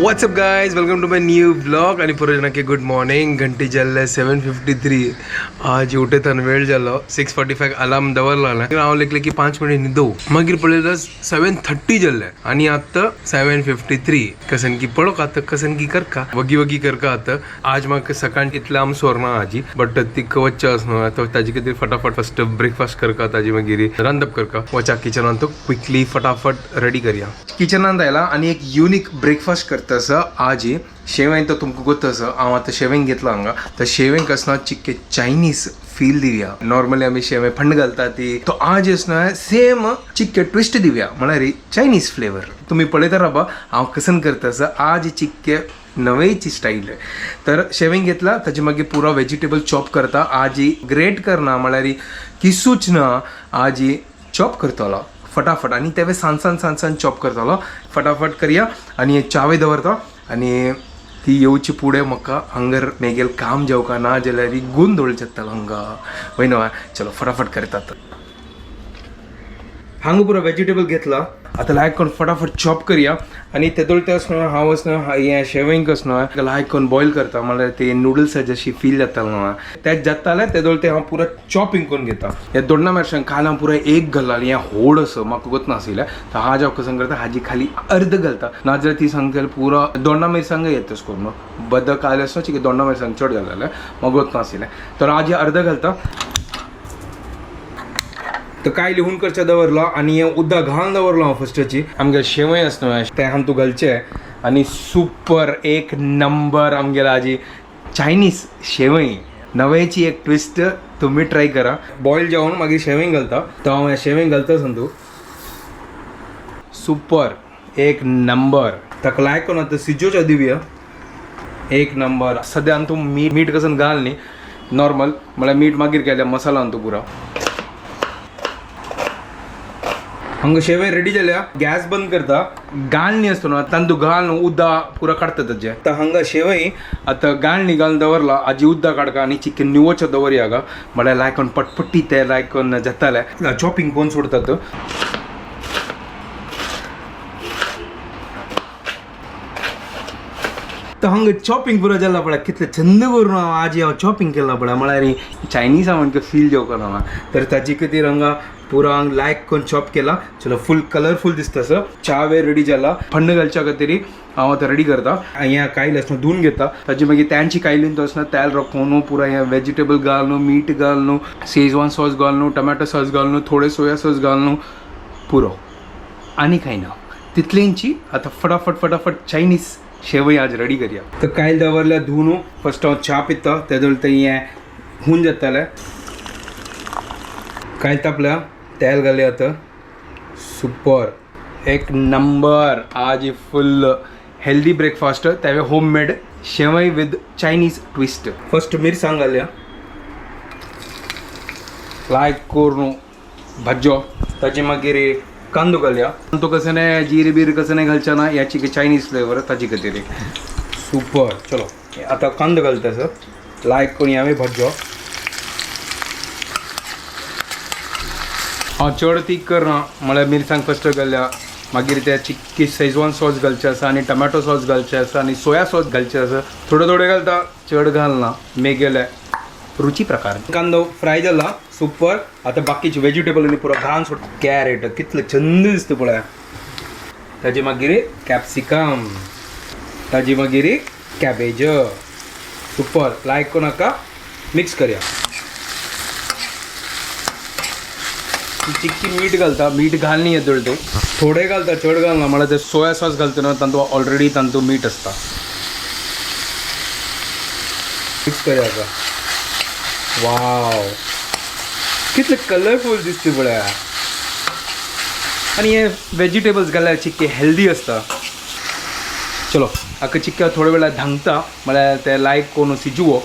What's up guys, welcome to my new vlog. आणि पुरोजनाके good morning. घंटी जाल्ले 7:53. आज उठेताना वेळ जालो. 6:45 अलार्म दवरला. हांव लेखले की 5 मिनिट न्हिदो. मागीर पळयता 7:30 जाल्ले आणि आतां 7:53. कसन की पळोवक आतां कसन की करका वगी वगी करका. आतां आज म्हाका सकाळ इतलें आम सोरना आजी, बट तिका वच्चें आसना. आतां ताजे खातीर फटाफट फस्ट ब्रेकफास्ट करका, ताजे मागीर रांदप करका. वचा किचनान तो क्विकली फटाफट रेडी करया. किचनान आयला आनी एक युनिक ब्रेकफास्ट करता आसा आजी. शेवंय तर तुमकां गोत आसा. हांव आतां शेवंय घेतला हांगा. तर शेवंक आसना चिक्के चायनीज फील दिवया. नॉर्मली आमी शेवंय फंड घालता ती, तो आज आसना सेम चिक्के ट्विस्ट दिवया, म्हळ्यार चायनीज फ्लेवर. तुमी पळयता राबा हांव कसन करता आसा. आज चिक्के नवेची स्टाईल. तर शेवंग घेतला, ताजे मागीर पुरो वेजिटेबल चॉप करता. आजी ग्रेट करना, म्हळ्यार किसूच ना, आजी चॉप करतलो फटाफट. आनी तेवे सान सान सान सान चॉप करतलो. फटाफट करया आनी चावे दवरता. आनी ती येवची पुढे म्हाका हांगर मेगेल काम जेवका ना जाल्यार गोंदळ जातालो हांगा वय न्हू. चलो फटाफट करतात. हांगा पुरो वेजिटेबल घेतला. आतां लायक करून फटाफट चॉप करया. आनी तेदोळ ते आसना हांव आसना हें शेवंक आसना लायक करून बॉयल करता, म्हळ्यार ते नुडल्सा जशी फील जातालो न्हू तेच जातालें. तेदोळ ते हांव पुरो चॉपिंग करून घेता. हे दोडना मिरसांग काल हांव पुरो एक घालला, हें होड असो म्हाका गोत नाशिल्लें. तर हाज हांव कसं करता, हाजी खाली अर्द घालता, नाजाल्यार ती सांगता पुरो दोडना मिरसांग येता करून बदक आयले आसना चिके दोडना मिरसांग चड घाललेलें म्हाका गोत नाशिल्लें. तर हाजी अर्द घालता. तर काय लिहून करचें दवरलो आनी हें उदक घालून दवरलो हांव फस्टाची. आमगेले शेवय आसा न्हू तें आम तूं घालचें आनी सुपर एक नंबर आमगेले आजी चायनीज शेवय. नवेची एक ट्विस्ट तुमी ट्राय करा. बॉयल जेवण मागीर शेवय घालता. तर हांव हें शेवय घालता संदू. सुपर एक नंबर. ताका लायक करून आतां सिजोच्या दिवया. एक नंबर. सद्या तूं मीठ मीठ कसन घाल न्ही नॉर्मल, म्हळ्यार मीठ मागीर केल्या मसाला तूं पुरो. हांगा शेवय रेडी जाल्या. गॅस बंद करता. गाळणी आसता न्हू तांदूळ घालून उदक पुरो काडटा ताजें. आतां हांगा शेवय आतां गाळणी घालून दवरला. आजी उदक काडका आनी चिकन निवोचो दवरया हांगा, म्हळ्यार लायकून पटपटी ते लायकून जाताले. चॉपिंग करून सोडतात. तर हांगा चॉपिंग पुरो जाला. पळय कितलें चंद करून हांव आजी हांव चॉपिंग केलां पळय, म्हळ्यार चायनीज हांव फील जेवका ना. तर ताजे खातीर हांगा पुरो हांग लायक करून चॉप केला. चलो फूल कलरफूल दिसता सर. च्या वे रेडी जाला. फंड घालच्या खातीर हांव आतां रेडी करता. हें कायल आसना धुवन घेता. ताजे मागीर त्यांची कायलीन तो आसना तेल रोखोवन पुरो हें वेजिटेबल घालून, मीठ घालून, शेजवान सॉस घालून, टोमॅटो सॉस घालून, थोडे सोया सॉस घालून पुरो आनी कांय ना तितलेंची. आतां फटाफट फटाफट चायनीज शेवय आज रेडी करया. तर कायल दवरल्या धुवन. फस्ट हांव च्या पिता, तेदोळ तें हें हून जातालें. कायल तापल्या, तेल घालया आतां. सुपर एक नंबर. आज फुल हेल्दी ब्रेकफास्ट, तेवे होम मेड शेवय विथ चायनीज ट्विस्ट. फस्ट मिरसांग घालया, लायक करून भाजो. ताजे मागीर कांदो घालया. तो कसं नाही जिरे बीर कसं नाही घालच्या ना, याची चायनीज फ्लेवर ताजी खातीर सुपर. चलो आता कांदो घालता सर. लायक करून हांवें भाजो. हांव चड तीख करना, म्हळ्यार मिरसांग फस्ट घालल्या, मागीर ते चिक्की शेजवान सॉस घालचें आसा आनी टोमॅटो सॉस घालचें आसा आनी सोया सॉस घालचें आसा. थोडे थोडे घालता, चड घालना, मेगेले रुची प्रकार. कांदो फ्राय जाला सुपर. आतां बाकीचे वेजिटेबल आनी पुरो घालून सोड. कॅरेट कितले चंद दिसता पळय. ताजे मागीर कॅप्सिकम, ताजे मागीर कॅबेज. सुपर लायक करून नाका मिक्स करया. चिक्की मीठ घालता. मीठ घाल न्ही येदोळ तूं थोडे घालता, चड घालना, म्हळ्यार ते सोया सॉस घालता न्हू तातूंत ऑलरेडी तातूंत मीठ आसता. मिक्स करया आतां. वाव कितले कलरफूल दिसता पळय. आनी हे वेजिटेबल्स घाल्यार चिक्के हेल्दी आसता. चलो हाका चिक्के थोडे वेळार धांकता, म्हळ्यार ते लायक करून सिजुवो.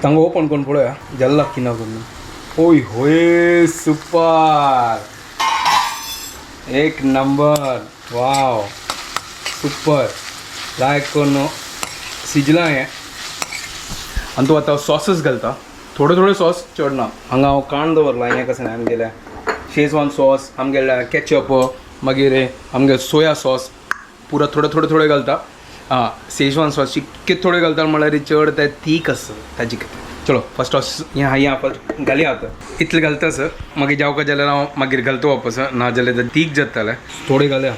तांकां ओपन करून पळोवया जाल्ला की ना करून. ओय होय सुपर एक नंबर. वाव सुपर लायक करून सिजलां हें. आनी तूं आतां सॉसीस घालता, थोडे थोडे सॉस चड ना. हांगा हांव काण दवरला हें कसं आमगेलें शेजवान सॉस आमगे केचप मागीर आमगे सोया सॉस पुरा थोडे थोडे थोडे घालता. आं शेजवान सॉस चिक्के थोडे घालता म्हळ्यार चड ते तीक आसा ताजी खातीर. चलो फर्स्ट हें हां फर्स्ट घालया आतां इतलें घालता सर मागीर जावका जाल्यार हांव मागीर घालता वापस ना जाल्यार ते तीक जातलें. थोडे घालया.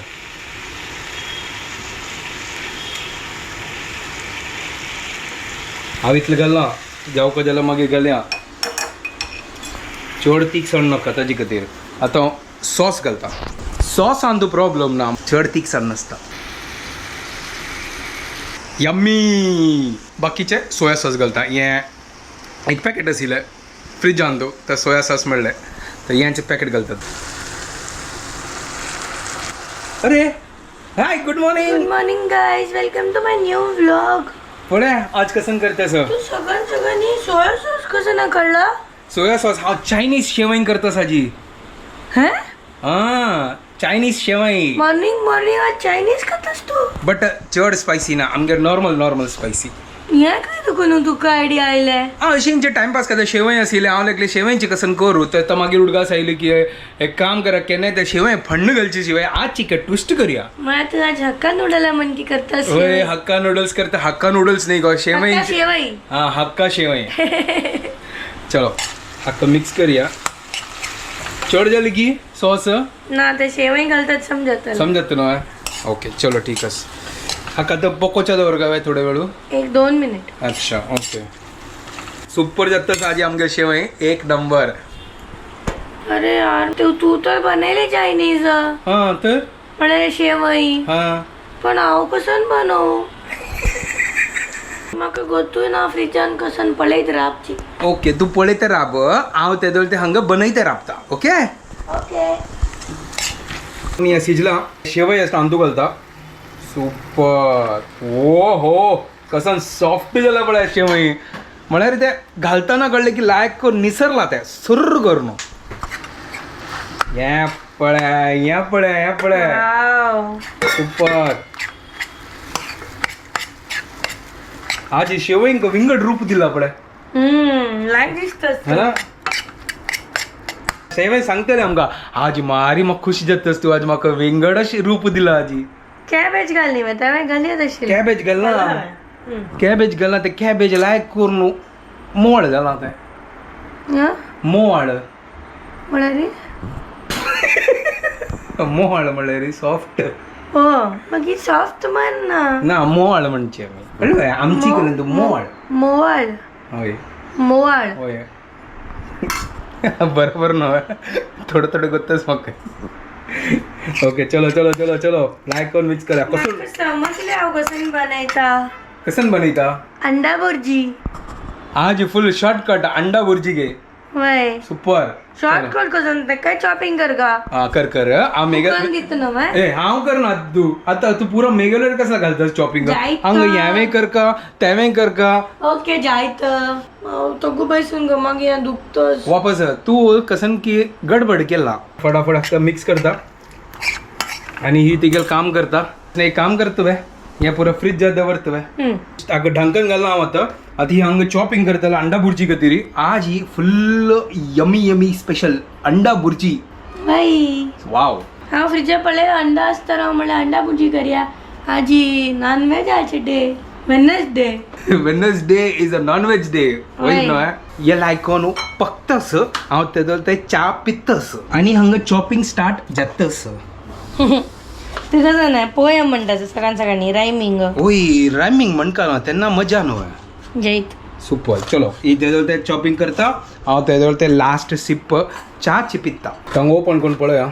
हांव इतलें घालना जावका जाल्यार मागीर घालया. चड तीक सण नाका ताजे खातीर. आतां सॉस घालता. सॉसान तूं प्रॉब्लम ना, चड तीक नासता. यम्मी. बाकीचे सोया सॉस घालता. हें एक पॅकेट आशिल्लें फ्रिजान तूं तर सोया सॉस मेळ्ळें तर हेंचें पॅकेट घालतात. अरे hi, good morning. Good morning guys, welcome to my new vlog. पळय आज कसन करता सर. तू सगळ्यां सगळ्यांनी सोया सॉस कसं ना कळला? सोया सॉस हांव चायनीज शेवई करता साजी. हे हां चायनीज शेवई. मॉर्निंग मॉर्निंग आज चायनीज खातास तू? बट चड स्पायसी ना आमगेर, नॉर्मल नॉर्मल स्पायसी. हे काय तुका न्हू तुका आयडिया आयले? हां अशींचे टायमपास करता. शेवई आशिल्लें हांव लागले शेवयांची कसन करूं तर मागीर उडगास आयली की एक काम करा केन्नाय ते शेवई फण्ण घालची शिवाय आज चिकन ट्विस्ट करया. मला तू आज हक्का नूडल मन की करतास. होय हक्का नूडल्स करता. हक्का नूडल्स नाही गो शेवई. हक्का शेवई. हां हक्का शेवई. चलो हक्का मिक्स करया. चड जाली की सॉस? ना ते शेवई घालतात समजत. समजत न्हय? ओके चलो ठीक आसा. हाका आतां पकोवच्या दवर काय थोडे वेळू? एक 2 मिनिट. अच्छा ओके. सुपर जाता आजी आमगे शेवई एक नंबर. अरे यार तू तू तर बनवले चायनीज. हां तर म्हणाले शेवई. हां पण हांव कसन बनव? म्हाका गोतूय ना फ्रिजान कसन पळयत राबची. ओके तू पळयत राब, हांव तेदोळ ते हांगा बनयत राबता. Okay okay. आनी शिजला शेवई आसता अंतू घालता. सुपर. ओ हो कसन सॉफ्ट जाला पळय शेवई. म्हळ्यार ते घालतना कळ्ळें की लायक करून निसरला ते सुर्र करून. हें पळय हें पळय हें पळय. सुपर. आज शेवईंक विंगड रूप दिला पळय. लायक दिसतस. है ना शेवई सांगतले आमकां आज मारी म्हाका खुशी जातस तूं आज म्हाका विंगड अशें रूप दिला आजी. कॅबेज घालली मग त्यावेळी घाली तशी. कॅबेज घालना, कॅबेज घालना ते कॅबेज लायक करून मोळ जाला तें. मोळ म्हळ्यार मोळ म्हळ्यार सॉफ्ट. हो मागीर सॉफ्ट म्हण ना. ना मोळ म्हणचे आमी कळ्ळें आमची करून तूं मोळ. मोवाळ. हय मोवाळ. हय बरोबर न्हय थोडं थोडं गोत्तच म्हाका. ओके चलो चलो चलो चलो लायक करून मिक्स करा. कसं समजले हांव कसन बनयता. कसन बनयता? अंडा भुर्जी. आज फुल शॉर्टकट अंडा भुर्जी गे. वय सुपर. शॉर्टकट कसन ते काय चॉपिंग कर का? हा कर कर हांव मेघ करून दिता न्हू माय. ए हांव करना तू आता तू पुरो मेगेलोर कसं घालता चॉपिंग? जायत. हांग ह्यावें करका तेवें करका. ओके जायत हांव तगू बैसून गो मागीर हें दुखतस. वापस तू कसन की गडबड केला. फटाफट मिक्स करता आणि ही तिगेल काम करता. एक काम करतो बे हे पुरो फ्रीज दवरतो बे. हाका ढांकण घालना हांव आतां. आतां ही हांगा चॉपिंग करतलो अंडा भुर्जी खातीर. आज ही फुल यमी यमी स्पेशल अंडा भुर्जी. बाई वाव. हांव फ्रिजा पळय अंडा आसता हांव म्हणल्यार अंडा भुर्जी करया. आजी नॉन वेज आजचे day Wednesday. Wednesday is a non veg day. वय न्हय हे लायकोन पकतस हांव तेदोळ ते च्या पितस आनी हांगा चॉपिंग स्टार्ट जातस. ते कसं नाही पोयम म्हणटा सगळ्यां सगळ्यांनी रायमिंग. ओय रायमिंग म्हणका ना तेन्ना मजा न्हय. जैत. सुपर. चलो ही तेदोळ ते चॉपिंग करता हांव तेदोळ ते लास्ट सिप च्याची पिता. हांगा ओपन करून पळया.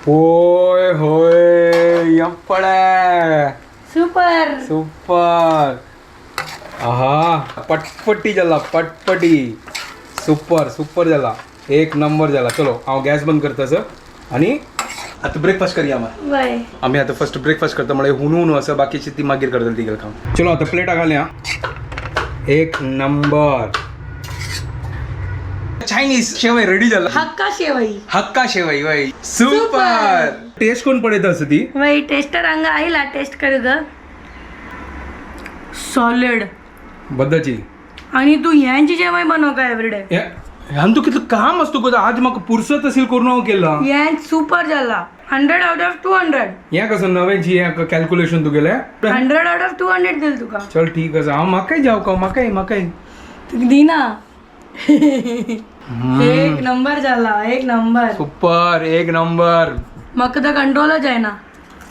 होय होय पळय. Super super. आहा पटपटी जाला पटपटी. सुपर सुपर जाला एक नंबर जाला. चलो हांव गॅस बंद करता सर आनी आतां ब्रेकफास्ट करया आमी. बाय. आमी आतां फर्स्ट ब्रेकफास्ट करता म्हळ्यार हुनू हुनू आसा बाकीची ती मागीर करतली तिगेलें काम. चलो आतां प्लेटा घालया. एक नंबर चायनीज शेवई रेडी जाला. हक्का शेवई. हक्का शेवई वय सुपर. टेस्ट कोण पळयता आसा ती? वय टेस्टर हांगा आयला टेस्ट कर ग. सॉलिड. बद्दची. आणि तू ह्यांची जेवण बनव का एव्हरीडे? ह्यान तूं कितलो काम आसता तुका. आज म्हाका पुरसत असेल करून हांव केला. हें सुपर जाला, 100 out of 200. हें कसं नवें जी हें कॅल्क्युलेशन तुगेलें? 100 out of 200 दिल तुका. चल ठीक आसा. हांव म्हाकाय जावं का? म्हाकाय म्हाकाय. तुका दिना. एक नंबर जाला, एक नंबर. सुपर, एक नंबर. म्हाका तर कंट्रोलच जायना.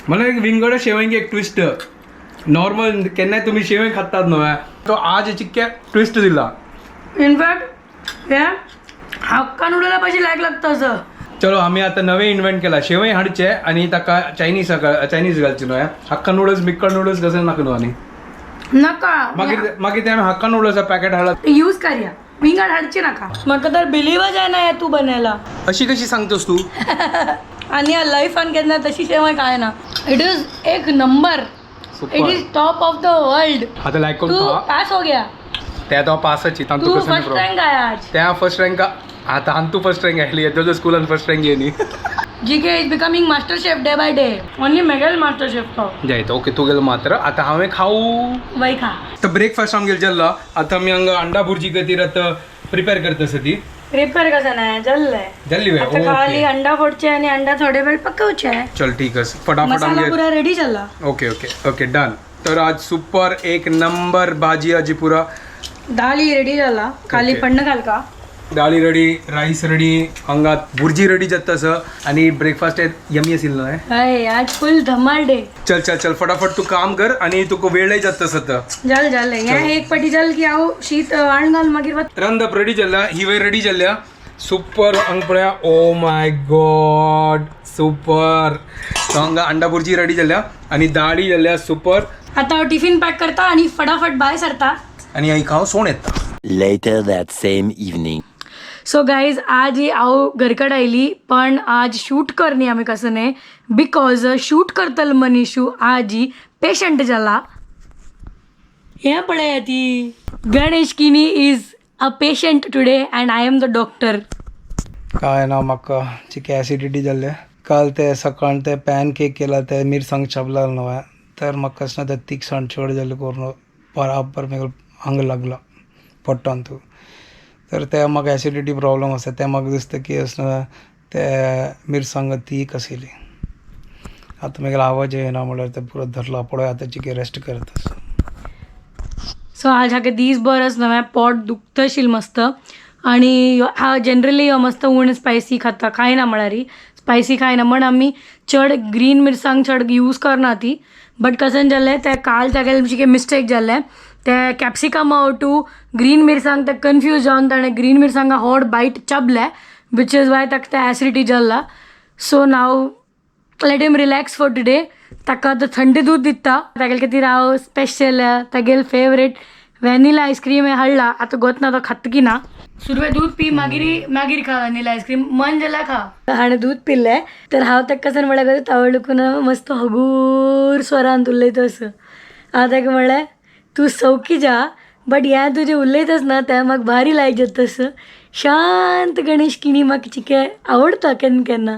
मला एक विंगड शेवंग एक ट्विस्ट. नॉर्मल केन्नाय तुमी शेवंग खातात न्हू, तो आज चिक्के ट्विस्ट दिला. इनफॅक्ट हे हक्का नुडला पाहिजे लायक लागतं असं. चलो, आम्ही आता नवे इन्व्हेंट केला. शेवई हाडचे आणि ताका चायनीज चायनीज घालचे न्हू. हक्का नूडल्स मिक्का नूडल्स कसं नाका न्हू. आणि नका. मागीर मागीर ते आमी हक्का नूडल्स पॅकेट हाडला. यूज करूया, विंगड हाडची नका. म्हाका तर बिलीवच जायना हे तू बनयला. अशी कशी सांगतोस तू? आणि या लाईफान केन्ना तशी शेवय काय ना. It is एक number. It super. Is top of the world. आता लायक तू करून खा. पास हो गया. त्या तो पासाची तांतू तू कसं फर्स्ट रँक आया आज. त्या फर्स्ट रँक आता अंतू फर्स्ट रँक आयली येतो स्कुलान फर्स्ट रँक येनी. GK is becoming master chef day by day. Only मेगेल master chef तो. जायत ओके तुगेलो मात्र. आता हांवें खाऊ. वय खा. तर ब्रेकफास्ट आमगेल जाल्लो. आता आमी हांगा अंडा भुर्जी खातीर आतां प्रिपेर करता आसा ती. प्रिपेर कसं नाही, जल्लय. जाल्ली वे? आता खाली अंडा फोडचे आणि अंडा थोडे वेळ पकवचे. चल ठीक आसा, फटाफट. मसाला आमगे पुरा रेडी झाला. Okay okay okay done. तर आज सुपर एक नंबर भाजी आजी पुरा. दाळी रेडी झाला, खाली Okay. पण घाल का. दाळी रेडी, राईस रेडी, हांगा भुर्जी रेडी जाता आसा आणि ब्रेकफास्ट यमी आशिल्लो न्हय. हय, आज फुल धमाल डे. चल चल चल, फटाफट तू काम कर आणि तुका वेळय जाता आसा तर. जल जल या एक पटी जल की हांव शीत वाण घाल मागीर रंदप रेडी जाल्ल्या, हिवय रेडी जाल्ल्या. सुपर. हांगा पळया, ओ my God, super. हांगा अंडा भुर्जी रेडी जाल्ल्या आणि दाळी जाल्ल्या सुपर. आता हांव टिफिन पॅक करता आणि फटाफट भायर सरता. आणि हांव खाव सोण येता. Later that same evening. So guys, आज ही हांव घरकड आयली, पण आज शूट करनी आमी कसं न्ही, because shoot करतल मनीशू आज ही पेशंट जाला. हें पळया ती Ganesh Kini is a patient today and I am the doctor. काय ना, म्हाका चिके एसिडिटी जाल्ले. काल ते सकाळ ते पॅन केक केला, ते मिरसांग चापला न्हू, तर म्हाका ना ते तिखसाण चड जाल्ले करून बराबर म्हाका आंग लागला पोटांतू. तर ते म्हाका एसिडिटी प्रॉब्लम आसा. ते म्हाका दिसता की अशें ते मिरसांग तीख आशिल्ली. आतां मागीर आवाज येना म्हणल्यार ते पुरो धरला पळय. आतां चिके रेस्ट करता आसा. सो आज हाका दीसभरच नव्या पोट दुखतशील मस्त. आणि हा जनरली मस्त ऊन स्पायसी खाता खायना, म्हळ्यार स्पायसी खायना म्हण आमी चड ग्रीन मिरसांग चड यूज करना ती. बट कशें जालें तें काल तागेलें कितें मिस्टेक जाल्लें, ते कॅप्सिकम टू ग्रीन मिरसांग ते कन्फ्यूज जावन ताणें ग्रीन मिरसांगा हॉट बायट चाबलें, which is why ताका तें एसिडिटी जाल्ला. So now let him relax for today. ताका आतां थंड दूद दिता. तागेले खातीर हांव स्पेशल तागेले फेवरेट व्हॅनिला आयस्क्रीम हाडला. आतां गोत ना तो खात की ना. सुरवे दूध पी, मागीर मागीर खा व्हॅनिला आयस्क्रीम, मन जाल्यार खा. हाणें दूद पिल्लें तर हांव ताका कशें म्हळ्यार तावळ लुकून मस्त हगूर स्वरान उलयता असो. हांव ताका म्हणलें, तूं सौकी जा, बट हें तुजें उलयतच ना तें म्हाका भारी लायक जाता तसं. शांत गणेश किणी म्हाका चिके आवडता केन्ना केन्ना,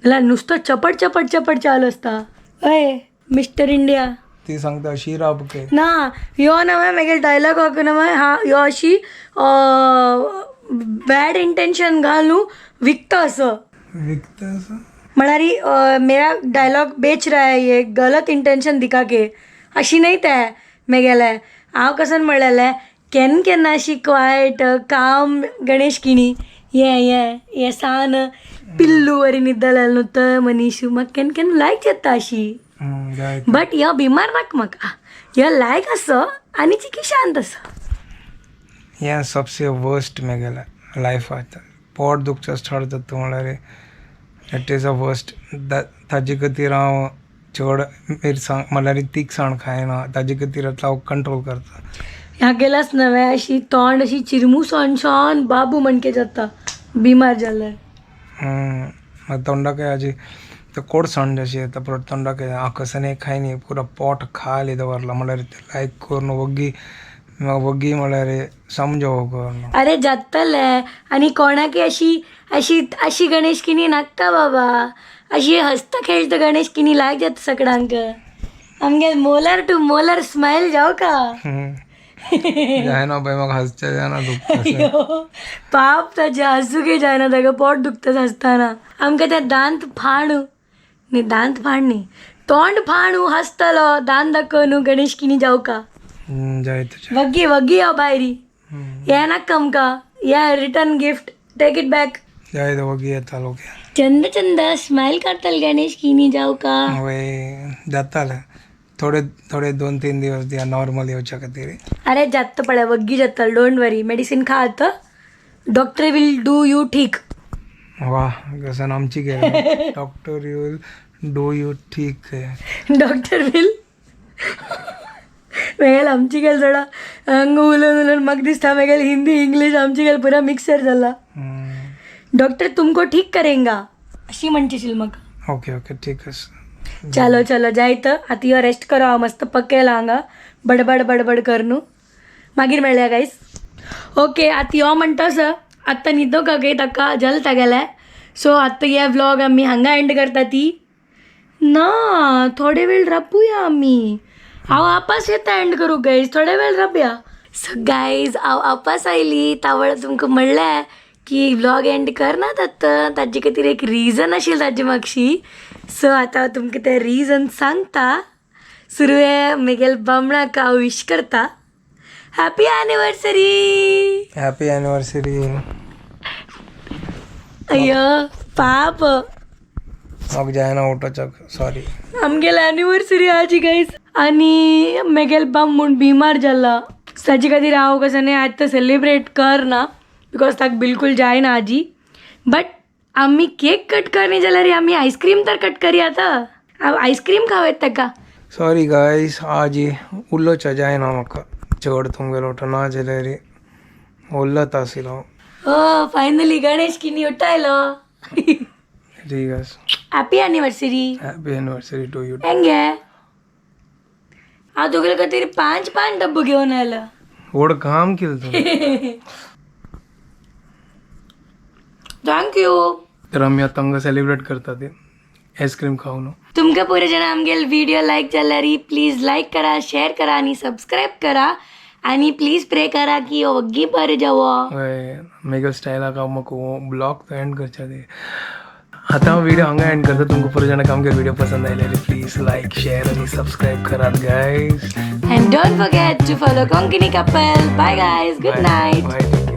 नाल्यार नुसतो चपट चपट चपट चालू आसता. हय मिस्टर इंडिया. ती सांगता अशी राब के. ना यो नव्हे मागीर डायलॉग नव्हे हा यो अशी बॅड इंटेन्शन घालून विकता असं. विकता असं. म्हळ्यार मेरा डायलॉग बेच रहा है ये गलत इंटेन्शन दिखा के, अशी नाही ते मेगेलें. हांव कसन म्हणलेलें, केन्ना केन्ना अशी क्वायट काम गणेश किणी ये ये ये सान पिल्लू वरी न्हिदलें न्हू तो मनीश म्हाका केन्ना केन्ना लायक जाता अशी. जायत. बट ह्यो बिमार नाका म्हाका, ह्यो लायक आसो आनी चिकी शांत आसो. हें सबसे वर्स्ट मेगेलें लायफात. पोट दुखचें स्टार्ट जाता म्हणल्यार it is a worst. ताजे खातीर हांव चड मिरसांग म्हणल्यार तिखसाण खायना. ताजे खातीर आतां हांव कंट्रोल करता. ह्या गेलाच नव्हे अशी तोंड अशी चिरमुसोन शॉन बाबू म्हणके जाता बिमार जाल्यार. मागीर तोंडाक अशी ते कोडसाण जशी येता परत तोंडाक. हांव कसं खायनी, पुरो पोट खाली दवरला म्हणल्यार ते लायक करून वग्गी वग्गी म्हणल्यार समजो करून. अरे जातले आनी कोणाकय अशी अशी अशी गणेश किनी नाका बाबा. अशी हसता खेळता गणेश किनी लायक जाता सगळ्यांक. आमगे मोलर टू मोलर स्मायल जावं का. जायना बाय म्हाका हांसचें जायना दुखता. पाप ताजे हसूके जायना ताका पोट दुखता आसतना आमकां ते दांत फाणू न्ही, दांत फाण न्ही, तोंड फाणू हांसतलो दांत दाखोव न्हू गणेश किनी जावका. जाय तुझे. वग्गी वग्गी यो भायरी, ये नाका आमकां, ये return gift, take it back. जाय तो वगी येता लोक. चंद चंद स्मायल करतल गणेश किनी जावका. वय जाताले थोडे थोडे 2-3 दिवस दिया नॉर्मल येवच्या खातीर. अरे जात पळय वग्गी जातल, don't worry, medicine खा आतां, डॉक्टर will do you ठीक. वा कसं आमची केलं, डॉक्टर will do you ठीक आहे. डॉक्टर will मेगेल आमची गेल थोडा हांगा उलोवन उलोवन म्हाका दिसता मेगेल हिंदी इंग्लीश आमची गेल पुरा मिक्सर जाला. डॉक्टर तुमको ठीक करेंगा अशी म्हणचेशील म्हाका. ओके ओके ठीक आहे. चलो चलो जायत आतां यो रेस्ट करो, हांव मस्त पक्केला हांगा बडबड बडबड करनू, मागीर मेळया गायस. ओके आतां यो म्हणटा सर आत्तां न्हिदो का गे ताका जलता गेले. सो आतां हे व्लॉग आमी हांगा एंड करता ती ना, थोडे वेळ राबुया आमी, हांव आपास येता एंड करूं गायज, थोडे वेळ राबया. सो गायज हांव आपास आयली तावळ तुमकां म्हणलें की व्लॉग एंड करनात आतां, ताजे खातीर एक रिजन आशिल्लें ताजे मागशी. सो आतां हांव तुमकां तें रिजन सांगता. सुरवे म्हगेल बामणाक हांव विश करता हॅपी एनिवर्सरी. Happy anniversary. अय्यो पाप. म्हाका जायना उठोवच्याक, सॉरी. आमगेले एनिवर्सरी आजी गायज, आनी म्हगेल बाम म्हूण बिमार जाला, ताजे खातीर हांव कसं न्ही आतां सेलिब्रेट करना, because ताका बिलकूल जायना आजी. बट आमी केक कट करनी जाल्यार आमी आयस्क्रीम तर कट करया आतां, हांव आयस्क्रीम खावयत ताका. सॉरी गायस, आज उलोवच्या जायना म्हाका चड, तुमगेलो उठना जाल्यार उल्लत आशिल्लो हांव. ओ फायनली गणेश किनी उठायलो. ठीक आसा. Happy anniversary. Happy anniversary to you. हेंगे हांव तुगेले खातीर 5-5 डब्बो घेवन आयला. व्हड काम केलं तुवें. Thank you. तर आमी आतां हांगा सेलिब्रेट करता ते आयस्क्रीम खावन. तुमकां पुरे जाणां आमगेल व्हिडिओ लायक जाल्यार प्लीज लायक करा, शेअर करा आनी सबस्क्रायब करा, आनी प्लीज प्रे करा की हो वग्गी बरें जावो. हय मेगेल स्टायलाक हांव म्हाका ब्लॉग तो एंड करच्या ते आतां हांव व्हिडिओ हांगा एंड करता. तुमकां पुरो जाणां आमगे व्हिडिओ पसंद आयले प्लीज लायक शेअर आनी सबस्क्रायब करात guys. And don't forget to follow Konkani couple. Bye guys, good night. Bye.